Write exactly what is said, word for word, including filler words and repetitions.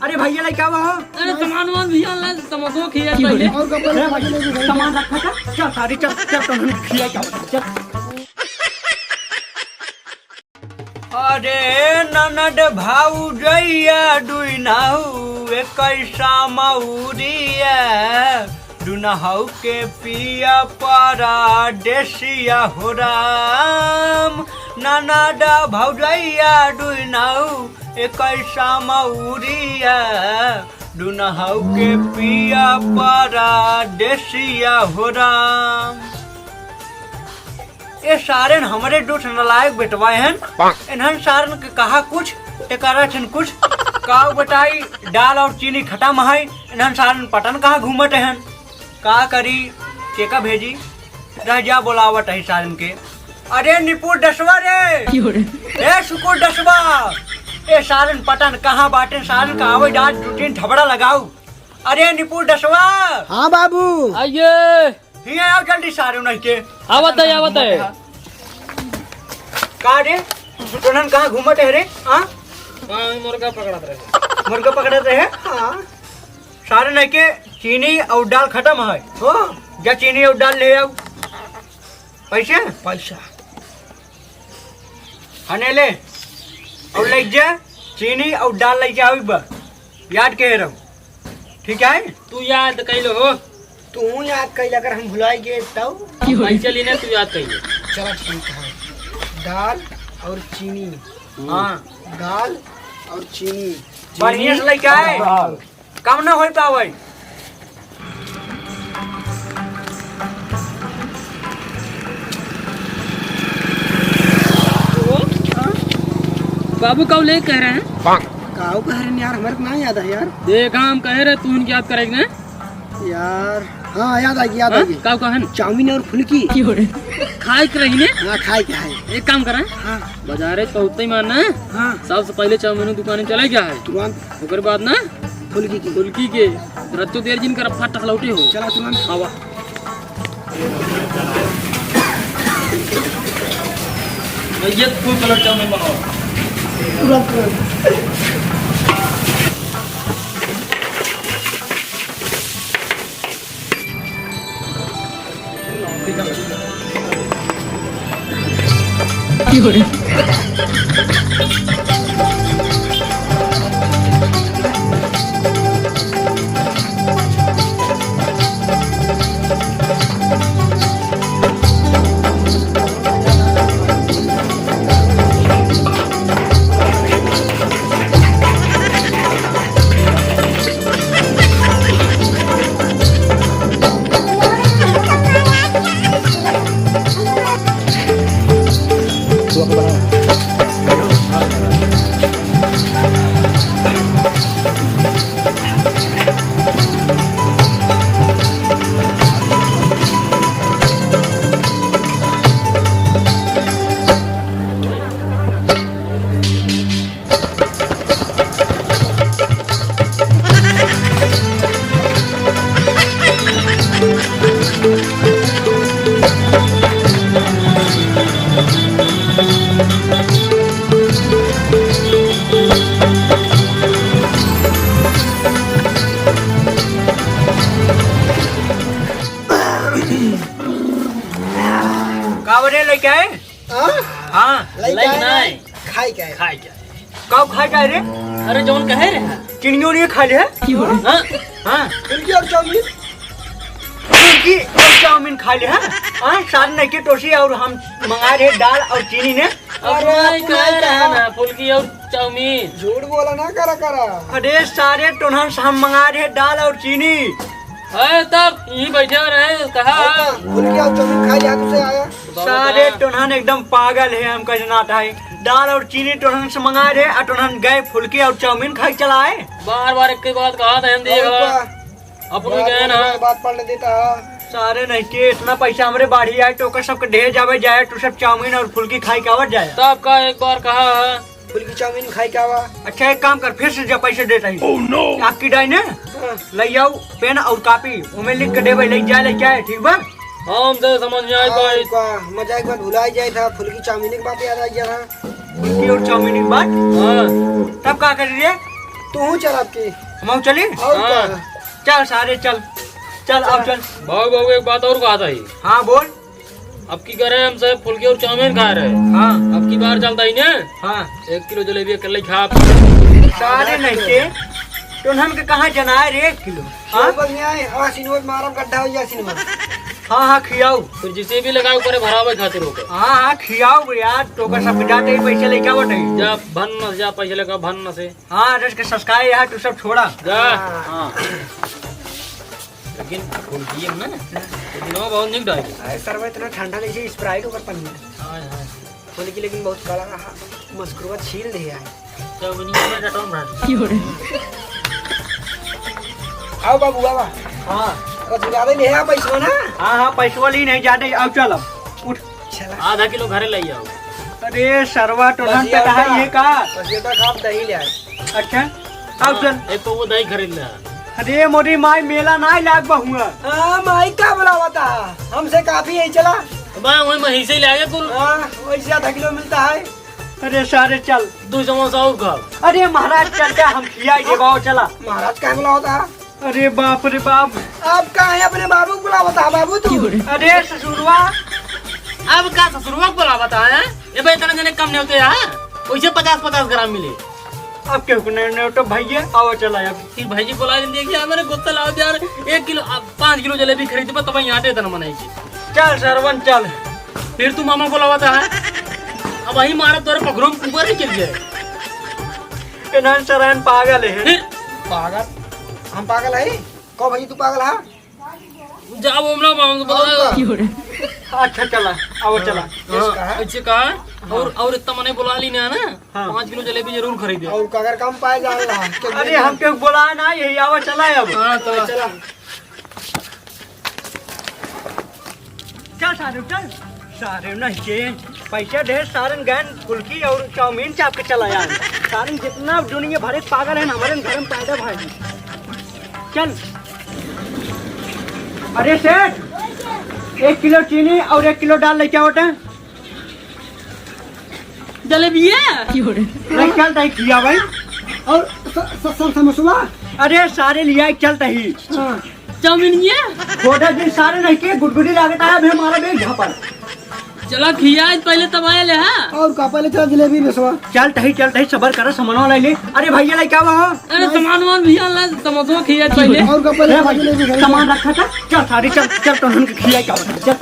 अरे भैया, लइका आवा हो। अरे सामान वामान भैया ला, समोसो खिया पहले। और कपड़े ले भाई, ले भाई। सामान रखा था, चल सारी, चल, चल, तुम खिया क्या, चल। अरे ननद भौजैया दुइनहु एकैसा मौरिया, दुनहु के पिया परदेसिया हो राम। ननद भौजैया दुइनहु एकैसा मौरिया, दुनहु के पिया परदेसिया हो राम। ए सारेन हमरे दोस्त नलायक बेटवा हन। इन्हन सारन के कहा कुछ, ते करत हन कुछ। काऊ बताई, दाल और चीनी खतम है, इन्हन सारन पता न कहाँ घूमत हन। का करी, केका भेजी, रह जा बोलावत है सारन के। अरे निपुर दसवा रे, क्यों रे? ए सुकुर दसवा, ए सारन पता न कहाँ बाटे, सारन का आवे आज दू तीन थपड़ा लगाऊ। अरे निपुर दसवा। हाँ बाबू। आइए। हियाँ आओ जल्दी सारे नहीं के। आवत है, आवत है। का रे? तोनन कहाँ घूमत है रे? हाँ? हाँ, मुर्गा पकड़त रहे। मुर्गा पकड़त रहे? हाँ। सारे नहीं के चीनी और दाल खतम है। हो? जा चीनी और दाल ले आओ। पैसे? पैसा। हने ले। और ले जा, चीनी और दाल लेके आवे बा। याद कहे रहो। ठीक है? तू याद कैलो हो। तू याद कैल, अगर हम भुलाई गए तब? हम पैसे लेने, तू याद कैलो। चला ठीक है। दाल और चीनी। हम्म। हाँ। दाल और चीनी। बढ़िया से लेके आए। दाल। कम ना हो पावे। बाबू, काऊ ले कह रहे हैं? काऊ कह रहे हैं यार, हमारे को ना याद है यार। देख, हम कह रहे, तू इनकी याद करेगी ना? यार, हाँ, याद आ गई, याद आ हाँ? गई। काऊ कहन? चाउमीन और फुल्की। खाए के रही ने? हाँ, खाए के है। एक काम करें। हाँ। बाजारे पहुँचते ही मारना है। हाँ। सबसे पहले चाउमीन की दुकान में चले गया है। तुरंत। ओकर बाद ना फुल्की की। फुल्की के। रत्तो देर जिन कर फट लौटे हो। चला तुरंत। आवा। भैया, फुल कलर चाउमीन बनाओ। तुरंत, तुरंत। का बने लेके आए? हाँ? हाँ। लइका लइका है। नहीं। खाई का है? खाई का है? का खाई का है रे? अरे जौन कहे रे। चिनियो नहीं खा ले है? हाँ? हाँ। फुल्की और चाउमीन? फुल्की और चाउमीन खा ले है? हाँ? साथ नहीं के टोसी और हम मंगा रहे दाल और चीनी ने। अरे, अपना ही अपना कह ही रहा कहा। ना, फुल्की और चाउमीन। झूठ बोला ना करा करा। अरे सारे टोनहन से हम मंगा रहे दाल और चीनी। अरे तब यहीं बैठे रहे, कहा? और का? फुल्की और चाउमीन खाई लिया तुझसे आया। सारे टोनहन एकदम पागल है, हमका जनात है। दाल और चीनी टोनहन से मंगा रहे, आ टोनहन गए फुल्की और चाउमीन खाई चला आए। बार बार एक ही बात कहा था हम और देखा। का? अपनो बात गए ना। बात पलट देता है। सारे नहीं के इतना पैसा हमरे बाढ़ी आए तो ओकर सबके ढेर जावे जाए, तू सब चाउमीन और फुल्की खाई के आवत जाए। तब का एक बार कहा है? फुल्की चाउमीन खाई के आवा। अच्छा एक काम कर, फिर से जब पैसे देता ही। Oh no! आपकी डाई ने हाँ। ले आओ पेन और कॉपी, उमें लिख के देवे, ले जाए, ले जाए, ठीक बा? हम तो समझ में आई और पाई। का, मजा एक बार भुलाई जाए था, फुल्की चाउमीन की बात याद आ गया था। फुल्की और चाउमीन की बात? हाँ। तब का करी रे? तू चल आपकी। हम चली? और हाँ। का? चल सारे चल। चल, अब चल। बाबू, बाबू, एक बात और कहत ही। हाँ, बोल। अब की करे, हमसे फुलकी और चाउमीन खाए रहे। हाँ। अब की बार चलत ही ना। हाँ। एक किलो जलेबी अकेले खा। सारे नहीं के, तो हम के कहाँ जनाए रे एक किलो? हाँ? तो बढ़िया है, हाँ, सिनोर मारब गड्ढा हो जा सिनेमा। हाँ, हाँ, खियाओ। फिर जिसे भी लगाओ करे भरावे खातिर होकर। हाँ, हाँ, खियाओ यार, तो का सब जाते ही पैसे लेके आवत है। जा भन न से, जा पैसे लेकर भन न से। हाँ, रस के सस्काए यार, तू सब छोड़ा। जा। हाँ। लेकिन फुलकी है ना, लेकिन वो बहुत निक डाली। अरे सरवा, इतना ठंडा, जैसे Sprite ऊपर पनिया। हाँ, हाँ। फुलकी लेकिन बहुत कड़ा रहा, मस्कुरवा छील दे यार। चौगनिया में कटौन भर। की हो रे? आओ बाबू, आओ। हाँ। अरे ज्यादा ले आ पैसवा ना। हाँ, हाँ, पैसवा ली नहीं जाते, आओ चल अब। उठ। चला। आधा किलो घरे ले आओ। अरे सरवा, टोनहन बस ये टटहा होता। ये का? बस ये तो खाब दही ले आए। अच्छा, आओ हाँ, चल। एक तो वो दही खरीद ले। अरे मोरी माई, मेला ना लाग बहुआ। हाँ, माई का बुलावत हा? हमसे काफी है, चला। बा, वही महीसे ही लागे कुल। हाँ, वैसे आधा किलो मिलता है। अरे सारे चल। दो समोसा और खाओ। अरे महाराज चल जा, हम खिया देबा, चला। महाराज काहे बुलावत हा? अरे बाप रे बाप। अब का है, अपने बाबू को बुलावत हा बाबू तू? अरे ससुरवा। अब का ससुरवा को बुलावत हा? ये भाई इतना जने कम नहीं होते यार, वैसे पचास पचास ग्राम मिले। अब केहू को नहीं, नहीं तो भैया, आओ चला अब। फिर भाई जी बुला लेंगे कि यार, मेरे गुस्सा लाओ यार, एक किलो, अब पाँच किलो जलेबी खरीद दे, तब यहाँ आटे इतना मनाई जी। चल सरवन चल। फिर तू मामा बुलावत हा? अब वही मारा तोरे पखरों में ऊपर निकल गए। इन्हन सरन पागल है। फिर? पागल? हम पागल है? कहो भाई तू पागल हा? जाओ हमला मामा को बुला। और का? अच्छा चला, आओ चला। हाँ, ऐसे कहा? और, हाँ। और इतना मने बुला ली ना, ना? हाँ। पाँच किलो जलेबी जरूर खरीदे। और अगर कम पाए जा रहा है, अरे हम क्यों बुला ना, यही आवा चला है अब। हाँ, चला। चला। चल सारे, चल। सारे नहीं के पैसा दे, सारन गैन फुल्की और चाउमीन चाप के चला यार। सारन जितना दुनिया भरे पागल है ना, हमारे घर में पैदा भाई। चल। अरे सेठ, एक किलो चीनी और एक किलो दाल लेके आओ टे। जलेबिया? नहीं, चल तही खिया भाई। और स-, स-, स-, समोसवा? अरे सारे लिया, चल तही। हाँ। चाउमीनिया? खोटा दिन सारे नहीं के गुदगुदी लागत है, अभी हमारा भी झापड़। चला खिया, पहले तब आया ले, हाँ? और का, पहले चला जलेबी बेसवा। चल तही, चल तही, सबर करा, सामान वाला ले। अरे भैया, ले क्या हुआ? अरे सामान वामान भैया ला, समोसा खिया पहले। और का, पहले ए भाई, जलेबी खाई। सामान रखा था, चल सारे, चल, चल, तो हम खिया क्या, चल।